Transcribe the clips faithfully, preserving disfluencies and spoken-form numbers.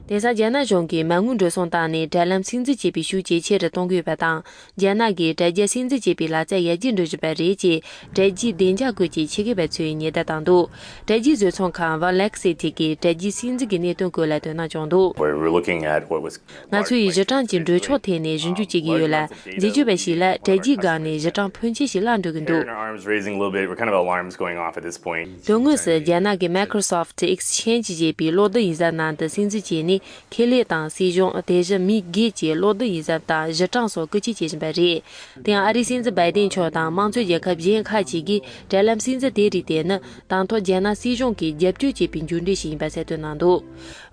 དེང་སང་རྒྱ་ནག་གཞུང་གིས་མ་དངུལ་འགྲོ་སོང་བཏང་ནས་དྲ་ལམ་སིམ་འཛུལ་བྱེད་པའི་ཤུགས་ཇེ་ཆེ་རུ་གཏོང་གི་ཡོད་པ་དང་། རྒྱ་ནག་གིས་དྲ་རྒྱ་སིམ་འཛུལ་བྱེད་པའི་ལག་རྩལ་ཡར་རྒྱས་འགྲོ་བཞིན་པ་རེད་ཅེས་དྲ་རྒྱའི་བདེ་འཇགས་ཁུལ་གྱི་ཆེད་མཁས་པ་ཚོས་ཉེན་བརྡ་བཏང་འདུག་དྲ་རྒྱའི་བཟོ་ཚོང་ཁང་Vallaxity་གིས་དྲ་རྒྱའི་སིམ་འཛུལ་གྱི་གནད་དོན་སྐོར་ལ་དོ་སྣང་བྱུང་འདུག We're looking at what was ང་ཚོ་ཡིས་གཞི་གྲངས་ཀྱི་འགྲོ་ཕྱོགས་ཐད་ནས་ཞིབ་འཇུག་བྱེད་ཀྱི་ཡོད་ལ། མཛེས་དཔྱོད་པ་ཞིག་ལ་དྲ་རྒྱའི་སྒང་ནས་གཞི་གྲངས་ཕོན་ཆེ་ཞིག་བརླག་འགྲོ་གི་འདུག Hearing our arms raising a little bit. We're kind of alarms going off at this point. དོན་དངོས་སུ་རྒྱ་ནག་གི་Microsoft Exchange ཞེས་པའི་གློག་རྡུལ་ཡིག་ཚང་ནང་དུ་སིམ་འཛུལ་བྱས་ནས་ཁེ་ལས་དང་སྲིད་གཞུང་། དེ་བཞིན་མི་སྒེར་གྱི་གློག་རྡུལ་ཡིག་ཚང་དང་གཞི་གྲངས་སོགས་རྐུ་འཁྱེར་བྱེད་བཞིན་པ་རེད། དེ་ཡང་ཨ་རིའི་སྲིད་འཛིན་བྷའི་ཏིན་མཆོག་དང་དམངས་གཙོའི་རྒྱལ་ཁབ་གཞན་ཁག་ཅིག་གིས་དྲ་ལམ་སིམ་འཛུལ་དེ་རིགས་དེ་ནི་དང་ཐོག་རྒྱ་ནག་སྲིད་གཞུང་གིས་རྒྱབ་སྐྱོར་བྱས་པའི་འགྱུར་འགྲོས་ཤིག་ཡིན་པ་གསལ་སྟོན་གནང་འདུག་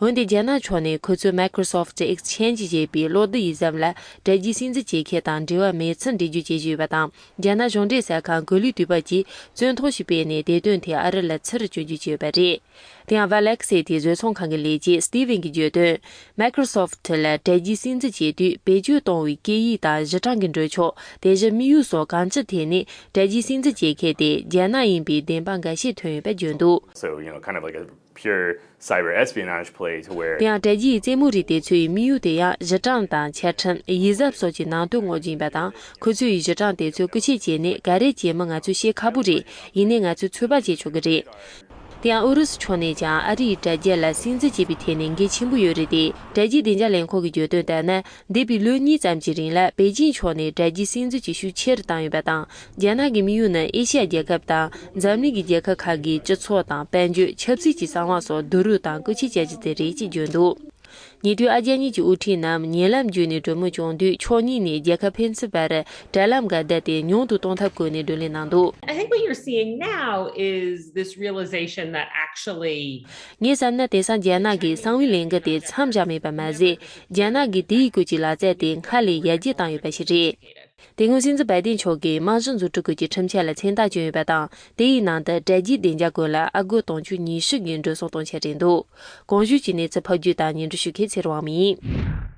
འོན་ཏེ་རྒྱ་ནག་ཕྱོགས་ནས་ཁོ་ཚོས་Microsoft Exchange ཞེས་པའི་གློག་རྡུལ་ཡིག་ཚང་ལ་དྲ་རྒྱའི་སིམ་འཛུལ་བྱེད་མཁན་དང་འབྲེལ་བ་མེད་ཚུལ་འགྲེལ་བརྗོད་བྱེད་བཞིན་ཡོད་པ་དང་། རྒྱ་ནག་གཞུང་འབྲེལ་གསར་ཁང་གྷོ་ལི་དུས་བབ་ཀྱིས་བཙོན་ཐོ་ཞིག་སྤེལ་ནས་དེ་དོན་དེ་ཨ་རི་ལ་ཚུར་བསྐྱོན་བརྗོད་བྱས་ཡོད་པ་རེད། དེ་ཡང་Vallaxity བཟོ་ཚོང་ཁང་གི་ལས་བྱེད་Steven གྱིས་བརྗོད་དོན། Microsoft ལ་དྲ་རྒྱའི་སིམ་འཛུལ་བྱེད་དུས་བེད་སྤྱོད་གཏོང་བའི་སྐད་ཡིག་དང་གཞི་གྲངས་ཀྱི་འགྲོ་ཕྱོགས། དེ་བཞིན་དམིགས་ཡུལ་སོགས་གང་ཅིའི་ཐད་ནས་དྲ་རྒྱའི་སིམ་འཛུལ་བྱེད་མཁན་དེ་རྒྱ་ནག་ཡིན་པའི་བདེན་དཔང་འགའ་ཤས་ཐོན་ཡོད་པ་བརྗོད་འདུག So, you know, kind of like a pure cyber espionage play to where དེ་ཡང་དྲ་རྒྱའི་རྩེད་མོ་རིགས་དེ་ཚོའི་དམིགས་ཡུལ་དེ་ཡང་གཞི་གྲངས་དང་ཆ་ཁྲིམས། ཡིག་གཟབ་སོགས་ཀྱི་ནང་དོན་དངོས་ཀྱི་ཡིན་པ་དང་། ཁོ་ཚོས་གཞི་གྲངས་དེ་ཚོ་རྐུ་འཁྱེར་བྱས་ནས་ག་རེ་བྱེད་མིན་ང་ཚོས་ཤེས་ཁག་པོ་རེད། ཡིན་ནའི་ང་ཚོས་ཚོད་དཔག་བྱེད་ཆོག་གི་རེད། དེ་ཡང་ཨུ་རུ་སུ་ཕྱོགས་ནས་ཀྱང་ཨ་རིའི་དྲ་རྒྱ་ལ་སིམ་འཛུལ་བྱས་པའི་ཐད་ནས་འགན་ཆེན་པོ་ཡོད་རེད་དེ། དྲ་རྒྱའི་བདེ་འཇགས་ལས་ཁུངས་ཀྱིས་བརྗོད་དོན་ལྟར་ན། འདས་པའི་ལོ་གཉིས་ཙམ་གྱི་རིང་ལ་པེ་ཅིང་ཕྱོགས་ནས་དྲ་རྒྱའི་སིམ་འཛུལ་གྱི་ཤུགས་ཆེ་རུ་བཏང་ཡོད་པ་དང་། རྒྱ་ནག་གི་དམིགས་ཡུལ་ནི་ཨེ་ཤི་ཡ་རྒྱལ་ཁབ་དང་འཛམ་གླིང་གི་རྒྱལ་ཁབ་ཁག་གི་སྤྱི་ཚོགས་དང་དཔལ་འབྱོར། ཆབ་སྲིད་ཀྱི་གསང་བ་སོགས་བསྡུ་རུབ་དང་རྐུ་འཁྱེར་བྱ་རྒྱུ་དེ་རེད་ཅེས་བརྗོད་འདུག་ཉེ་དུས་ཨ་རྒྱ་གཉིས་ཀྱི་དབུ་ཁྲིད་རྣམས་ཉེ་ལམ་བརྒྱུད་ནས་གྲོས་མོལ་བྱུང་དུས། ཕྱོགས་གཉིས་ནས་རྒྱལ་ཁབ་ཕན་ཚུན་བར་དྲ་ལམ་འགལ་ཟླ་དེ་ཉུང་དུ་གཏོང་ཐབས་སྐོར་ནས་བགྲོ་གླེང་གནང་འདུག I think what you're seeing now is this realization that actually ངས་བསམ་ན་དེང་སང་རྒྱ་ནག་གིས་གསང་བའི་ལས་འགུལ་དེ་མཚམས་བཞག་མེད་པ་མ་ཟད། རྒྱ་ནག་གིས་དེའི་སྐོར་གྱི་ལག་རྩལ་དེ་སྔར་ལས་ཡར་རྒྱས་བཏང་ཡོད་པ་ཞིག་རེད། དེ་སྔོན་སྲིད་འཛིན་བྷའི་ཏིན་མཆོག་གིས་རྨང་གཞི་འཛུགས་སྐྲུན་སྐོར་གྱི་ཁྲིམས་འཆར་ལ་མཚན་རྟགས་བསྐྱོན་ཡོད་པ་དང་། དེའི་ནང་དུ་དྲ་རྒྱའི་བདེ་འཇགས་སྐོར་ལ་ཨ་སྒོར་དུང་ཕྱུར་ཉི་ཤུ་གི་འགྲོ་སོང་གཏོང་འཆར་རེད་འདུག་གོང་ཞུས་ཀྱི་གནས་ཚུལ་ཕབ་སྒྱུར་དང་སྙན་སྒྲོན་ཞུ་མཁན་ཚེ་རིང་དབང་མོ་ཡིན།